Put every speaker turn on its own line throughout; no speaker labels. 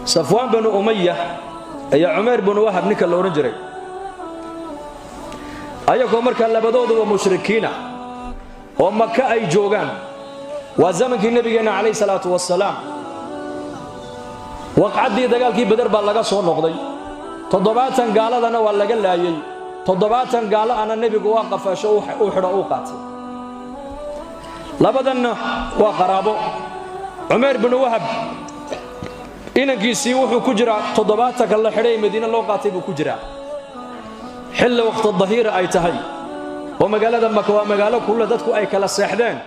Safwaan binu Umaya iyo Cumayr binu Wahab ninka la odhan jiray, ayagoo markaa labadooduba mushrikiina oo Maka ay joogaan, waa zamankii Nebigeenna calayhi salaatu wasalaam. Waqcaddii dagaalkii Beder baa laga soo noqday, 70 gaaladana waa laga laayey, 70 gaalo ana nebigu waa qafaasho, uu xidho, uu qaatay. Labadanna waa qaraabo. Cumayr binu Wahab inankiisii wuxuu ku jiraa 70-ka la xidhay, Madiine loo qaatay buu ku jiraa. Xilli waqti dahiira ay tahay oo magaalada Maka waa magaalo kulle dadku ay kala seexdeen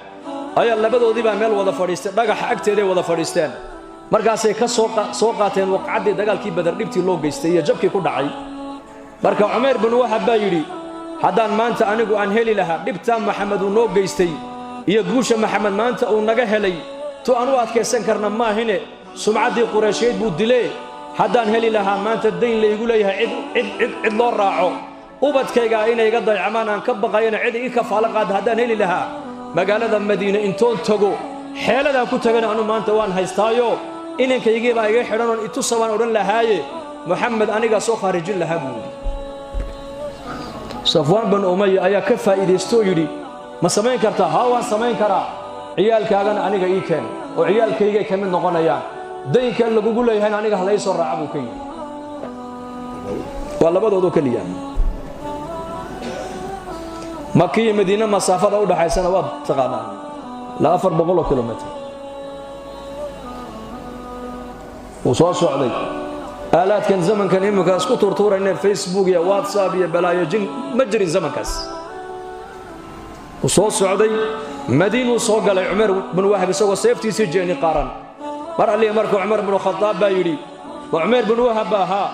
ayaa labadoodii baa meel wada fadhiistay, dhagaxa agteeday wada fadhiisteen. Markaasay ka soo qaateen waqcaddii dagaalkii Badar, dhibtii loo geystay iyo jabkii ku dhacay. Marka Cumayr binu Wahab baa yidhi: "Haddaan maanta anigu aan heli lahaa dhibtaa Maxamed uu noo geystay iyo guusha Maxamed maanta uu naga helay, tu aan u adkaysan karna maahine, sumcaddii Qureysheed buu dilee. Haddaan heli lahaa maanta dayn laygu leeyahay cid cid cid loo raaco, ubadkaygaa inay iga daycamaan aan ka baqayana cid ii kafaalo qaada haddaan heli lahaa, magaalada Madiine intoon tago, xeeladaan ku tagana anu maanta waan haystaayo, inankaygiibaa iga xidhan oon itusa baan odhan lahaaye, Moxamed anigaa soo khaarijin lahaa," buu yidhi. Safwaan bin Umaya ayaa ka faa'iidaystoo yidhi: "Ma samayn kartaa?" "Haa, waan samayn karaa. Ciyaalkaagana aniga ii keen oo ciyaalkaygay ka mid noqonayaan, daynkan lagugu leeyahayna aniga hala ii soo raaca," buu ka yidhi. Waa labadoodoo keliya. Maka iyo Madiine masaafada u dhaxaysana waad taqaanaa, la 400 kilomitr. Wuu soo socday. Aalaadkan zamankan iminka isku tuurtuurayne, Facebook iyo WhatsApp iyo balaayo jin, ma jirin zamankaas. Wuu soo socday, Madiinuu soo galay Cumar bin Wahab isagoo seeftiisii jeeni qaaran. Mar allihi markuu Cumar binu Khadaab baa yidhi: "Wa Cumayr bin Wahab ba ahaa,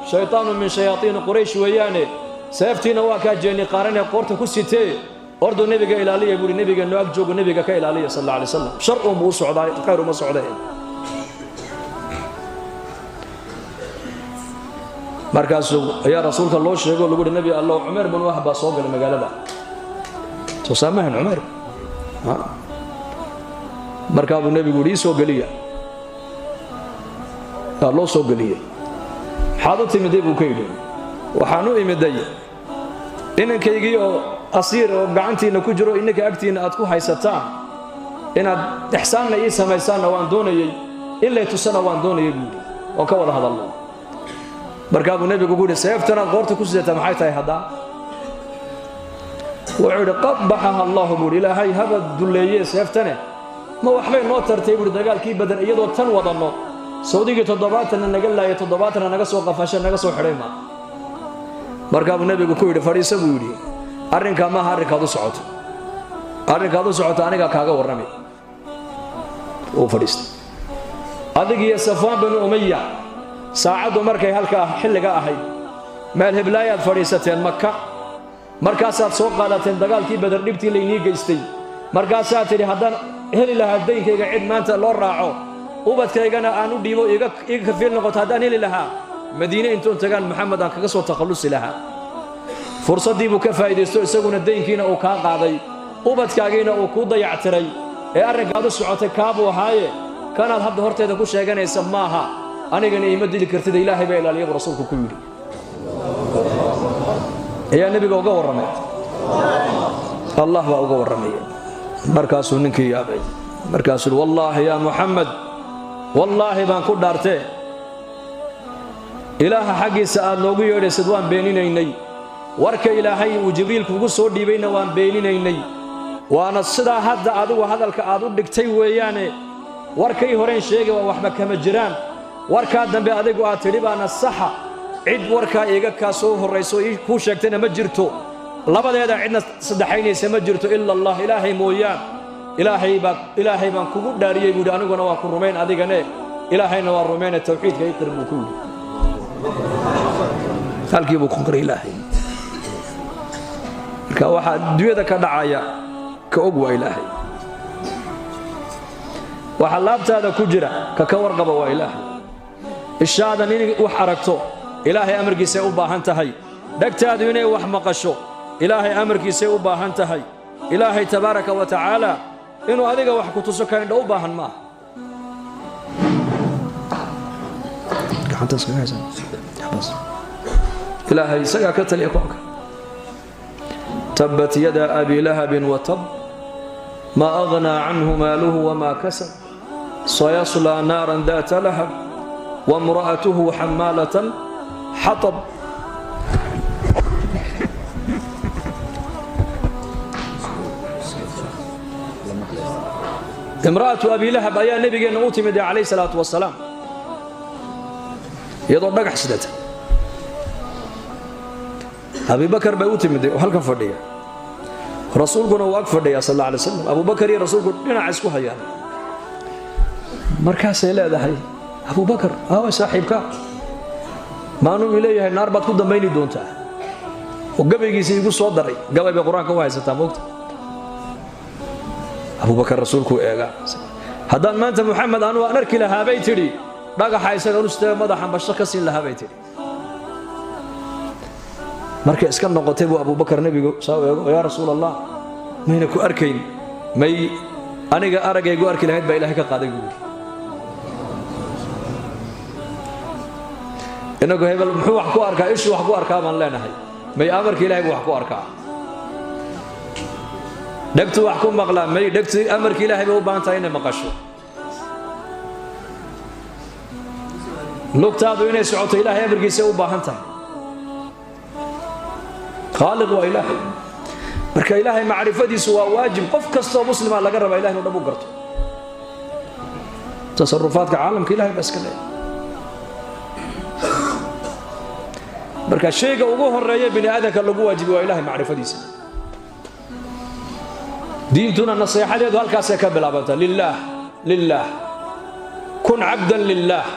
shaytaanu min shayaaiini Quraysh weeyaane, seeftiina waa kaa jeeni qaaranee qoorta ku sitee, orduu nebiga ilaaliya," buuhi. "Nebiga noo ag joogo, nebiga ka ilaaliya sal alla alay slam, shar uun buu u socdaa, khayr uma socdee." Markaasuu ayaa rasuulka loo sheego, lagu uhi: "Nebi Allow, Cumayr bin Wahab baa soo galay magaalada." Soo saamahan Cumayr. Markaa buu nebigu yidhi: "Ii soo geliya." Waa loo soo geliyey. "Maxaad u timiday?" buu ka yidhi. "Waxaan u imiday inankaygii oo asiir oo gacantiinna ku jiro, inninka agtiinna aad ku haysataan, inaad ixsaanna ii samaysaanna waan doonayey, in lay tusana waan doonayay," buu yidhi, "oon ka wada hadalno." Markaa buu nebigu ku yidhi: "Seeftanaad qoorta ku sidataa maxay tahay haddaa?" Wuxuu yidhi: "Qabbaxaha Allahu," buuhi, "Ilaahay haba dulleeyee, seeftane ma waxbay noo tartay?" buuhi. "Dagaalkii Badan iyadoo tan wadanno sawdigii 70-na naga laayay, 70-na naga soo qafasha, naga soo xidhay ma?" Markaa buu nebigu ku yidhi: "Fadhiiso," buu yidhi. "Arrinkaa maaha arrinkaad u socoto. Arrinkaad u socoto anigaa kaaga warramay." Uu fadhiistay. "Adigiyo Safwaan binu Umaya saacaddu markay halkaa xilliga ahayd meel heblaayaad fadhiisateen Maka, markaasaad soo qaadateen dagaalkii Badar dhibtii laynii geystay. Markaasaad tidhi: 'Haddaan heli lahaa daynkayga cid maanta loo raaco, ubadkaygana aan u dhiibo, iga kafiil noqoto haddaan heli lahaa, Madiine intoon tagaan Maxamed aan kaga soo takhallusi lahaa.' Fursaddii buu ka faa'iidaysto, isaguna daynkiina uu kaa qaaday, ubadkaagiina uu kuu dayactiray. Ee arrinkaad u socotay kaabuu ahaaye, kanaad hadda horteeda ku sheeganaysa maaha. Anigana iima dili kartida, Ilaahay baa ilaaliya," buu rasuulku ku yidhi. Ayaa nebiga uga warramay, Allah baa uga warramaya. Markaasuu ninkii yaabay. Markaasuu yidhi: "Wallaahi yaa Muxamed, wallaahi baan ku dhaartee, Ilaaha xaggiisa aad noogu yeedhaysad waan beeninaynay, warka Ilaahay uu Jibriil kugu soo dhiibayna waan beeninaynay. Waana sidaa hadda adigu hadalka aad u dhigtay weeyaane. Warkay horeen sheegay waa waxba kama jiraan, warkaa dambe adigu aad tidhi baana saxa. Cid warkaa iiga kaa soo horrayso kuu sheegtayna ma jirto, labadeeda cidna saddexaynaysa ma jirto ila Allah, Ilaahay mooyaan. Ilaahay baa, Ilaahay baan kugu dhaariyey," buu yidhi, "aniguna waan ku rumayn adigane, Ilaahayna waan rumayne, tawxiidka ii qir," buu ku yidhi. Halkii buu ku qiray Ilaahay. Marka waxaa adduunyada ka dhacaya ka og waa Ilaahay, waxa laabtaada ku jira ka warqaba waa Ilaahay. Ishaadan inay wax aragto Ilaahay amarkiisay u baahan tahay, dhegtaadu inay wax maqasho Ilaahay amarkiisay u baahan tahay. Ilaahay tabaaraka wa tacaala inuu adiga wax ku tuso ka indho u baahan maaha. Ilaahay isagaa ka taliya koonka. Tabbat yada abi lahabin watab, ma aghnaa canhu maaluhu wamaa kasab, sayaslaa naaran daata lahab, wamra'atuhu xamaalata alxatab. Imra'atu abi lahab ayaa nabigeenna u timid calayhi salaatu wasalaam iyadoo dhagax sidata. Abibakar bay u timid oo halkan fadhiya, rasuulkuna uu ag fadhiya sal alla alay slam. Abubakar iyo rasuulku dhinaca isku hayaan. Markaasay leedahay, Abubakar, aawa saaxiibka? Maanuu ileeyahay naar baad ku dambayni doontaa, oo gabaygiisa igu soo daray. Gabay bay Qur-aanka u haysataa, moogta. Abubakar rasuulkuu eegaa. Haddaan maanta Muxamed anu aan arki lahaa, bay tidhi, dhagaxa isaga nusteega madaxan basho ka siin lahaa, bay tidhi. Markay iska noqotay buu Abubakar nebigu saa u eego. Yaa Rasuul Allah, mayna ku arkayn? May, aniga araggaygu arki lahayd baa Ilahay ka qaaday, buu yidhi. Inagu hebel muxuu wax ku arkaa, ishuu wax ku arkaa baan leenahay. May, amarka Ilahay buu wax ku arkaa. Dhegtu wax ku maqlaa? May, dhegtu amarka Ilahay bay u baahan tahay inay maqasho. Lugtaadu inay socoto Ilahay amarkiisay u baahan tahay. Khaaliq waa Ilaahay. Marka Ilaahay macrifadiisu waa waajib. Qof kastoo muslima laga rabaa Ilahay inuu dhab u garto. Tasarufaadka caalamka Ilahay baa iska leeyahay. Marka shayga ugu horeeya bini aadamka lagu waajibi waa Ilahay macrifadiisa. Diintuna naseexadeedu halkaasay ka bilaabanta. Lilaah, lilaah, kun cabdan lilaah.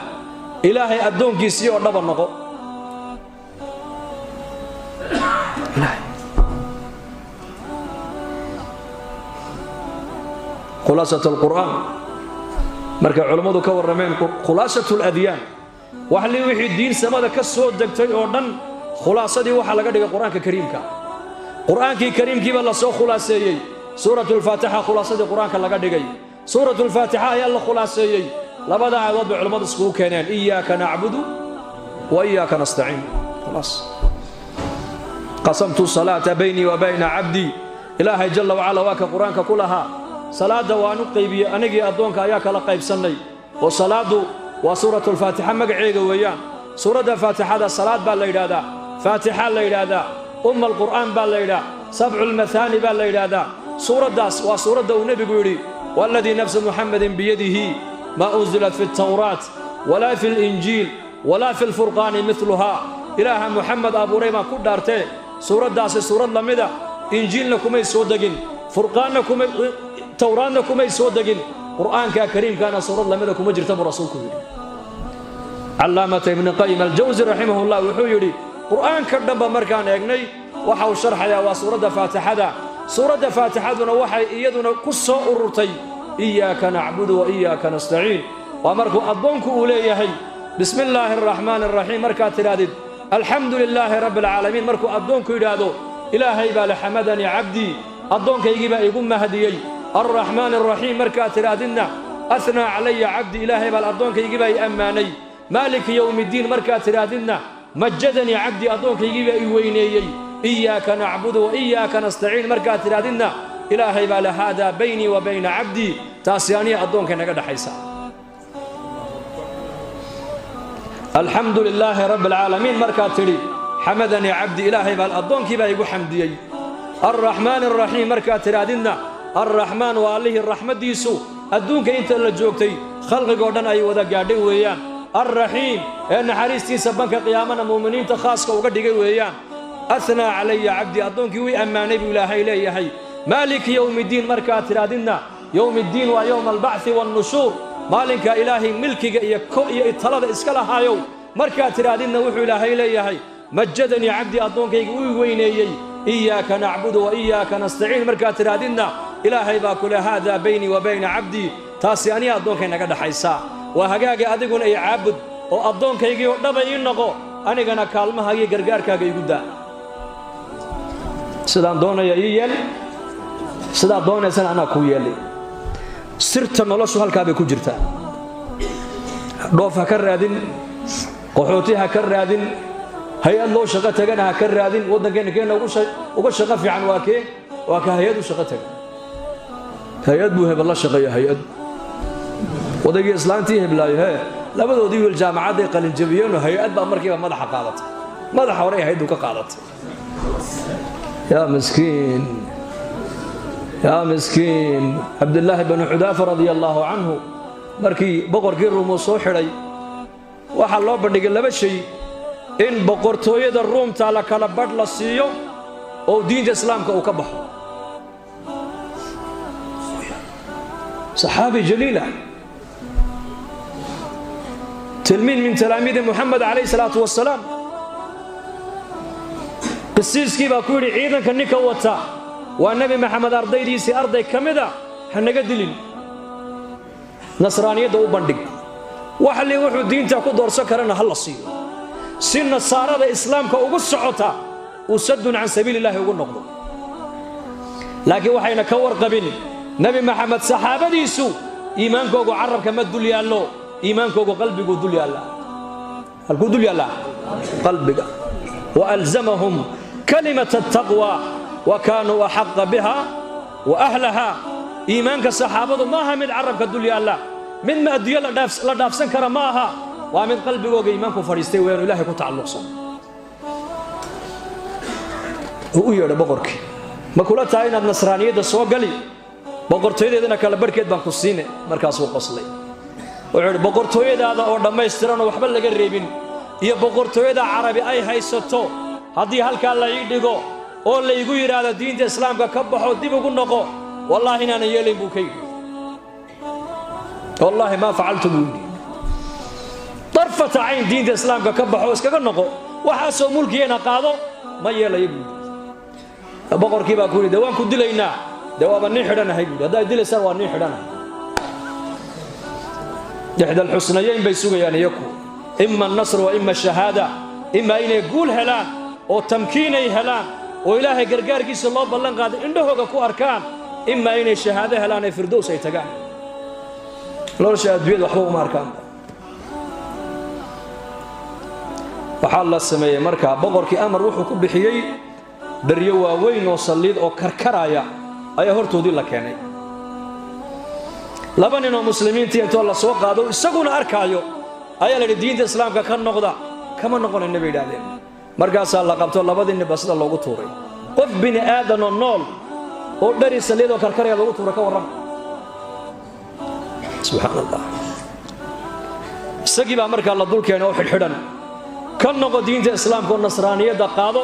Ilaahay addoonkiisii oo dhaba noqo. Ilahay khulaasat alqur'aan markay culammadu ka warrameen, khulaasat aladyaan, waxli wixii diin samada ka soo degtay oo dhan, khulaasadii waxaa laga dhigay Qur-aanka kariimka. Qur-aankii kariimkiiba la soo khulaaseeyey. Suuratu lfaatixa khulaasadii Qur-aanka laga dhigay. Suuratu lfaatixa ayaa la khulaaseeyey. Labada aayadood bay culammadu iskugu keeneen: iyaaka nacbudu wa iyaaka nastaciin. Khalaas. Qasamtu salaata baynii wa bayna cabdii. Ilaahay jalla wacala waa ka Qur-aanka ku lahaa: salaadda waan u qaybiyey, anigii addoonka ayaa kala qaybsannay. Oo salaaddu waa suuratulfaatixa magaceega weeyaan. Suuradda faatixada salaad baa la yidhaahdaa, faatixa la yidhaahdaa, umma alqur'aan baa la yidhaah, sabcu lmathaani baa la yidhaahdaa. Suuraddaas waa suuradda uu nebigu yidhi: waaladii nafsu Muxamedin biyadihi, maa unzilat fi altawraat walaa fi alinjiil walaa fi alfurqaani midluhaa. Ilaaha Muxamed abuuray baan ku dhaartee, suuraddaasi suurad la mida Injiilna kumay soo degin, furqaanna kumay, Towraadna kumay soo degin, Qur'aanka kariimkaana suurad lamida kuma jirta, buu rasuulku yidhi. Callaamata Ibni Qayim Aljawsi raximahullah wuxuu yidhi: Qur'aanka dhanba markaan eegnay, waxa uu sharxayaa waa suuradda faatixada. Suuradda faatixaduna waxay iyaduna ku soo ururtay iyaaka nacbudu wa iyaaka nastaciin. Waa markuu addoonku uu leeyahay bismi illaahi araxmaani araxiim, markaad tidhaahdid alxamdu lilaahi rabbi alcaalamiin, markuu addoonku yidhaahdo Ilaahay baa la xamadanii cabdii, addoonkaygii baa igu mahdiyey. Alraxmaan araxiim markaad tidhaahdidna, ahnaa calaya cabdi, Ilaahay baa addoonkaygii baa i ammaanay. Maaliki yowmi ddiin markaad tidhaahdidna, majadanii cabdii, addoonkaygii baa i weyneeyey. Iyaaka nacbudu wa iyaaka nastaciin markaad tidhaahdidna, Ilaahay baa la haadaa baynii wa bayna cabdii, taasi aniya addoonkay naga dhexaysa. Alxamdu lilaahi rabbi alcaalamiin markaad tidhi, xamadanii cabdi, Ilaahay baa addoonkii baa igu xamdiyey. Alraxmaan araxiim markaad tidhaahdidna, alraxmaan waa allihii raxmaddiisu adduunka inta la joogtay khalqigoo dhan ay wada gaadhay weeyaan. Alraxiim ee naxariistiisa banka qiyaamana mu'miniinta khaaska uga dhigay weeyaan. Ahnaa calaya cabdi, addoonkii wii ammaanay, buu Ilaahay leeyahay. Maaliki yowmiiddiin markaad tidhaahdidna, yowmiddiin waa yowma albacthi wannushuur, maalinka Ilaahay milkiga iyo ko iyo talada iska lahaayow markaad tidhaahdidna, wuxuu Ilaahay leeyahay majadanii cabdi, addoonkayga uu weyneeyey. Iyaaka nacbudu wa iyaaka nastaciin markaad tidhaahdidna, Ilaahay baa kule haadaa baynii wa bayna cabdii, taasi aniga addoonkay naga dhaxaysaa. Waa hagaaga, adiguna i caabud oo addoonkaygii oo dhaba ii noqo, anigana kaalmahaagii gargaarkaaga igu daa, sidaan doonaya ii yeel. Sidaa doonaysana anaa kuu yeelay. Sirta noloshu halkaa bay ku jirtaa. Dhoof ha ka raadin, qaxooti ha ka raadin, hay-ad loo shaqo tagana ha ka raadin. Waddankeenna keena uga shaqo fiican waa kee? Waa ka hay-ad u shaqo taga. Hay-ad buu hebel la shaqeeya, hay-ad odaygii islaantii heblaayo hee labadoodii wiil jaamacadday qalinjabiyeenoo hay-ad baa markiiba madaxa qaadatay, madaxa horey hay-addu ka qaadatay. Yaa miskiin, yaa miskiin. Cabdillaahi banu Xudaafa radia allaahu canhu markii boqorkii Ruum uu soo xidhay, waxaa loo bandhigay laba shay: in boqortooyada Ruumta la kala badh la siiyo oo diinta Islaamka uu ka baxo. Saxaabi jaliila, tilmiid min talaamiidi Muxamed calayh salaatu wasalaam. Qisiiskii baa ku yidhi, ciidanka ninka wata waa Nebi Maxamed ardaydiisii arday ka mida, ha naga dilin, nasraaniyadda u bandhig, waxli wuxuu diinta ku doorsan karana ha la siiyo, si nasaarada Islaamka ugu socota uu sadun can sabiili illaahi ugu noqdo. Laakiin waxayna ka warqabin Nebi Maxamed saxaabadiisu iimaankoogu carabka ma dul yaallo, iimaankoogu qalbiguu dul yaallaa. Halkuu dul yaallaa? Qalbiga. Wa alzamahum kalimata ataqwa wa kaanuu axaqa biha wa ahlaha. Iimaanka saxaabadu ma aha mid carabka dul yaalla, mid ma adduunyo la dhaafsan kara ma aha, waa mid qalbigooga iimaanku fadhiistay weyaanu Ilahay ku tacalluqsan. Uu u yeedha boqorkii, ma kula tahay inaad nasraaniyadda soo gali, boqortooyadeedana kala barhkeed baan ku siine? Markaasuu qoslay, wuxuu idhi, boqortooyadaada oo dhammaystiranoo waxba laga reebin iyo boqortooyada Carabi ay haysato haddii halkaa la ii dhigo oo laygu yidhaahdo diinta Islaamka ka baxo, dib ugu noqo, wallaahi inaanan yeelayn, buu ka yidhi. Wallaahi maa facaltu, buu yidhi, darfata cayn diinta Islaamka ka baxo iskaga noqo, waxaasoo mulkigeena qaado, ma yeelayo, buu yidhi. Boqorkii baa ku yidhi, dee waan ku dilaynaa. Dee waaba nin xidhanahay, buu yidhi, haddaad dilaysaan waa nin xidhanahay. Ixda alxusnayeyn bay sugayaan iyaku: ima annasr wa ima ashahaada. Imaa inay guul helaan oo tamkiinay helaan oo Ilaahay gargaarkiisa loo ballan qaaday indhahooga ku arkaan, imaa inay shahaado helaan ee firdows ay tagaan. Nolosha adduunyada waxba uma arkaan. Waxaa la sameeyey markaa boqorkii amar wuxuu ku bixiyey, dheryo waaweyn oo saliid oo karkaraya ayaa hortoodii la keenay. Laba nin oo muslimiintii intoo la soo qaado, isaguna arkaayo, ayaa la yidhi, diinta Islaamka ka noqda. Kama noqonayna, bay yidhaahdeen. Markaasaa la qabto, labadii ninba sida loogu tuuray. Qof bini aadanoo nool oo dhari saliid oo karkaraya lagu tuura, ka warrama? Subxaan Allah. Isagii baa markaa la dul keenay oo xidhxidhan. Ka noqo diinta Islaamka oo nasraaniyadda qaado.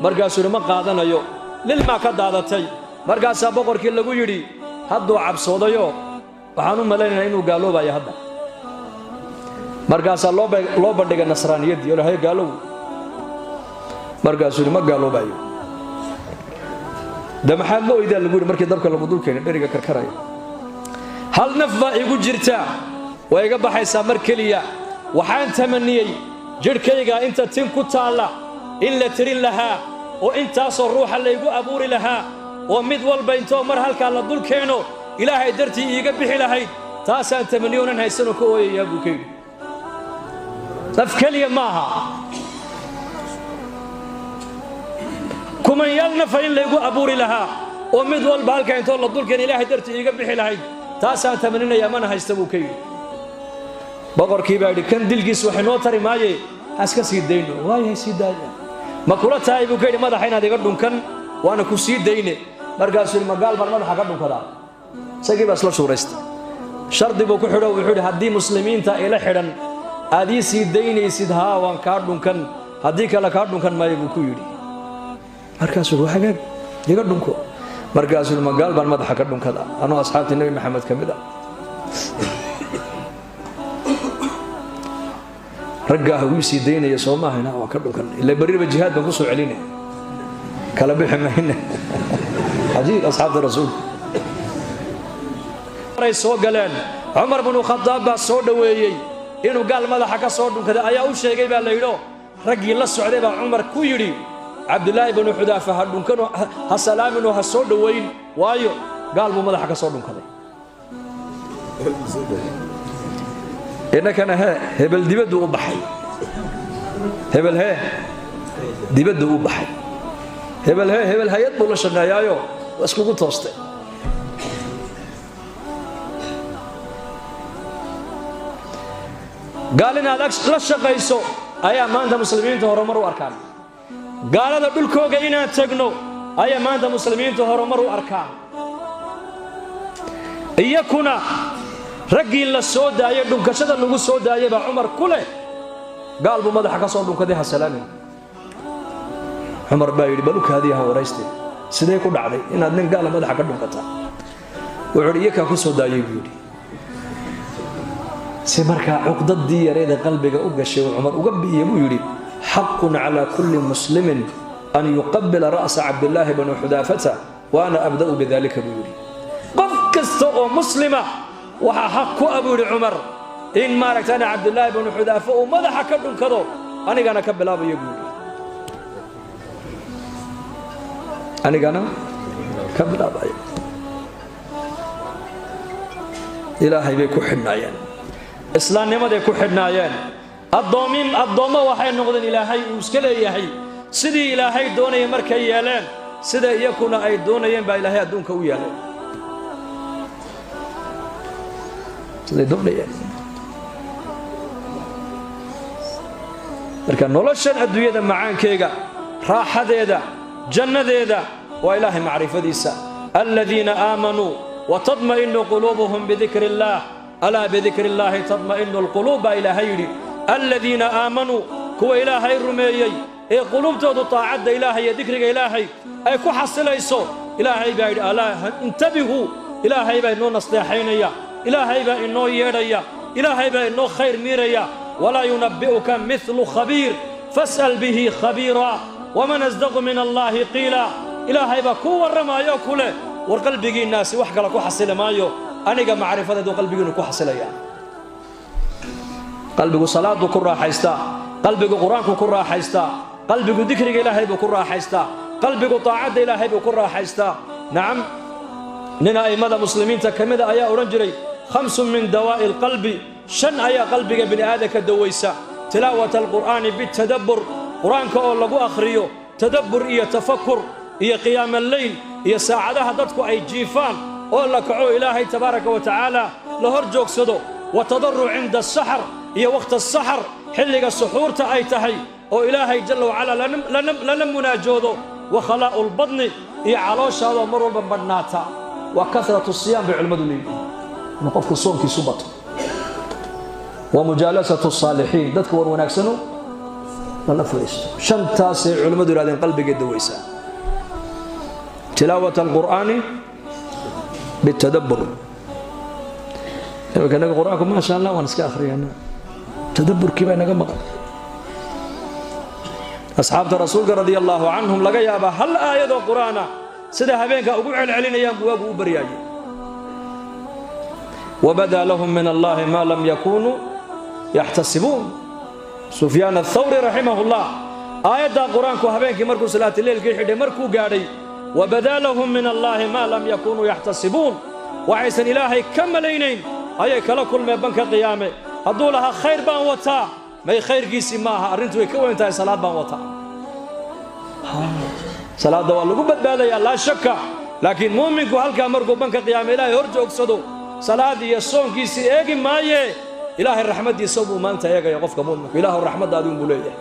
Markaasuu yidhi, ma qaadanayo. Lilmaa ka daadatay. Markaasaa boqorkii lagu yidhi, hadduu cabsoodayo, waxaan u malaynaynaa inuu gaaloobayo hadda. Markaasaa loo bandhigay nasraaniyaddii oo lahayo gaalow. Markaasuu yidhi, ma gaaloobayo. De maxaad la oydaa, lagu yidhi, markii dabka lagu dul keenay dheriga karkaraya? Hal naf baa igu jirta, way iga baxaysaa mar keliya. Waxaan tamaniyey jidhkayga inta tin ku taalla in la tirin lahaa oo intaasoo ruuxa laygu abuuri lahaa oo mid walba intoo mar halkaa la dul keeno Ilaahay dartii iiga bixi lahayd. Taasaan tamaniyonan haysanoo ka ooyayaa, buu ka yidhi. Naf keliya ma aha, kumanyaal nafa in laygu abuuri lahaa oo mid walba halkaa intoo la dul keeno Ilaahay dartii iiga bixi lahayd, taasaan tamaninayaa, mana haysta, buu ka yidhi. Boqorkii baa yidhi, kan dilkiis wax inoo tari maaye, haska sii dayno. Waayahay, sii daaya. Ma kula tahay, buu ka yidhi, madaxa inaad iga dhunkan waana ku sii dayne? Markaasuu yidhi, magaal baan madaxa ka dhunkadaa? Isagii baa isla shuuraystay. Shardi buu ku xidho, wuxuu yidhi, haddii muslimiinta ila xidhan aad ii sii daynaysid, haa, waan kaa dhunkan, haddii kale kaa dhunkan maayo, buu ku yidhi. Markaasuu yidhi, hagaag, iga dhunko. Markaasuu yidhi, magaal baan madaxa ka dhunkadaa anoo asxaabtii Nebi Maxamed ka mid ah? Raggaa wii sii daynaya soo maahayna, waan ka dhunkan, ila berriba jihaad baan ku soo celinaya, kala bixi mayna. Cajiib, asxaabta rasuulka ay soo galeen, Cumar binu Khadaab baa soo dhoweeyey. Inuu gaal madaxa ka soo dhunkaday ayaa u sheegay, baa la yidho. Raggii la socday baa Cumar ku yidhi, Cabdilaahi binu Xudaafa ha dhunkano, ha salaaminoo, ha soo dhowayn, waayo gaal buu madaxa ka soo dhunkaday. Innakana hee, hebel dibaddu u baxay, hebel hee dibaddu u baxay, hebel hee, hebel hay-ad buu la shaqeeyaayo, waa iskugu toostay. Gaal inaad la shaqayso ayaa maanta muslimiinta horumar u arkaan. Gaalada dhulkooga inaan tagno ayaa maanta muslimiinta horumar u arkaan. Iyakuna raggii la soo daayay, dhunkashada lagu soo daayay baa Cumar ku leh, gaal buu madaxa ka soo dhunkaday, ha salaamin. Cumar baa yidhi, bal u kaadiya, ha warayste, sidee ku dhacday inaad nin gaala madaxa ka dhunkataa? Wuxuu yidhi, iyakaa ku soo daayay, buu yidhi. Si markaa cuqdadii yareeda qalbiga u gashay uu Cumar uga bi'iye, buu yidhi, xaqun calaa kulli muslimin an yuqabila ra'sa Cabdillaahi bni Xudaafata wa ana abda'u bidalika, buu yidhi. Qof kasta oo muslima waxaa xaq ku ah, buu yidhi Cumar, in maaragtana Cabdillaahi bnu Xudaafa uu madaxa ka dhunkado, anigana ka bilaabayo, buu yidhi, anigana ka bilaabayo. Ilaahay bay ku xidhnaayeen, islaamnimaday ku xidhnaayeen. Addoomin addoommo waxay noqdeen Ilaahay uu iska leeyahay. Sidii Ilaahay doonaya markay yeeleen, sida iyakuna ay doonayeen baa Ilaahay adduunka u yeelay, siday doonayeen. Marka noloshan adduunyada macaankeyga, raaxadeeda, jannadeeda waa Ilaahay macrifadiisa. Aladiina aamanuu watadma'inu quluubuhum bidikri illaah, alaa bidikri illaahi tadma'inu alquluub, baa Ilaahay yidhi. Aladiina aamanuu, kuwa Ilaahay rumeeyey ee quluubtoodu taacadda Ilaahay iyo dikriga Ilaahay ay ku xasilayso. Ilaahay baa yidhi, alaa intabihuu. Ilaahay baa inoo nasteexaynaya, Ilaahay baa inoo yeedhaya, Ilaahay baa inoo khayr miiraya. Walaa yunabbi'uka midlu khabiir, fas'al bihi khabiira, waman asdaqu min allaahi qiila. Ilaahay baa kuu warramaayo ku leh, war qalbigiinnaasi wax kale ku xasili maayo, aniga macrifadeedu qalbigiinnu ku xasilaya. Qalbigu salaaduu ku raaxaystaa, qalbigu Qur-aanku ku raaxaystaa, qalbigu dikriga Ilaahay buu ku raaxaystaa, qalbigu taacadda Ilaahay buu ku raaxaystaa. Nacam, nin a'immada muslimiinta ka mida ayaa odhan jiray, khamsun min dawaa'i alqalbi, shan ayaa qalbiga bini aadamka dawaysa: tilaawata alqur'aani bitadabbur, qur-aanka oo lagu akhriyo tadabbur iyo tafakur, iyo qiyaama alleyl, iyo saacadaha dadku ay jiifaan oo la kaco, Ilaahay tabaaraka wa tacaala la hor joogsado, wa tadaruc cinda asaxar, iyo wakhta asaxar, xilliga suxuurta ay tahay oo Ilaahay jalla wacalaa lala munaajoodo, wa khalaa'u lbadni, iyo calooshaadoo mar walba badhnaata, waa kasratu siyaam bay culimmadu leeyihiin, inuu qofku soonkiisu bato, wa mujaalasatu saalixiin, dadka war wanaagsano lala fadhiisto. Shantaasay culimmadu yidhahdeen qalbigay dawaysaa: tilaawat alqur'aani bitadabbur. Iminka inaga Qur-aanku, maasha Allah, waan iska akhriyana, tadabburkii baa inaga maqan. Asxaabta Rasuulka radia allaahu canhum laga yaabaa hal aayadoo qur-aana sida habeenka ugu celcelinayaan buu waagu u baryaayay. Wabadaa lahum min allahi maa lam yakunuu yaxtasibuun. Sufyaan athawri raximah llah aayaddaa qur-aanku habeenkii markuu salaatileylkii xidhay, markuu gaadhay wabadaa lahum min allaahi maa lam yakunuu yaxtasibuun, waxaysan Ilaahay ka malaynayn ayay kala kulmeen banka qiyaame. Hadduu lahaa khayr baan wataa, may khayrkiisii ma aha, arrintu way ka weyn tahay. Salaad baan wataa, salaadda waa lagu badbaadayaa, laa shaka, laakiin muuminku halkaa markuu banka qiyaame Ilaahay hor joogsado, salaad iyo soonkiisii eegi maaye, Ilaahay raxmaddiisa buu maanta eegaya. Qofka muuminku, Ilaahu raxmaddaadi unbuu leeyahay.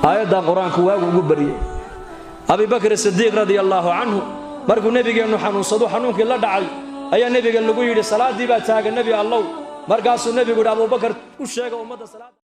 Aayaddaa qur-aanku waagu ugu baryey. Abi Bakr Sidiiq radia allaahu canhu markuu nebigeennu xanuunsado, xanuunkii la dhacay, ayaa nebiga lagu yidhi, salaaddii baa taagan, Nebi Allow. Markaasuu nebigu yidhi, Abubakar u sheega ummadda salaadda.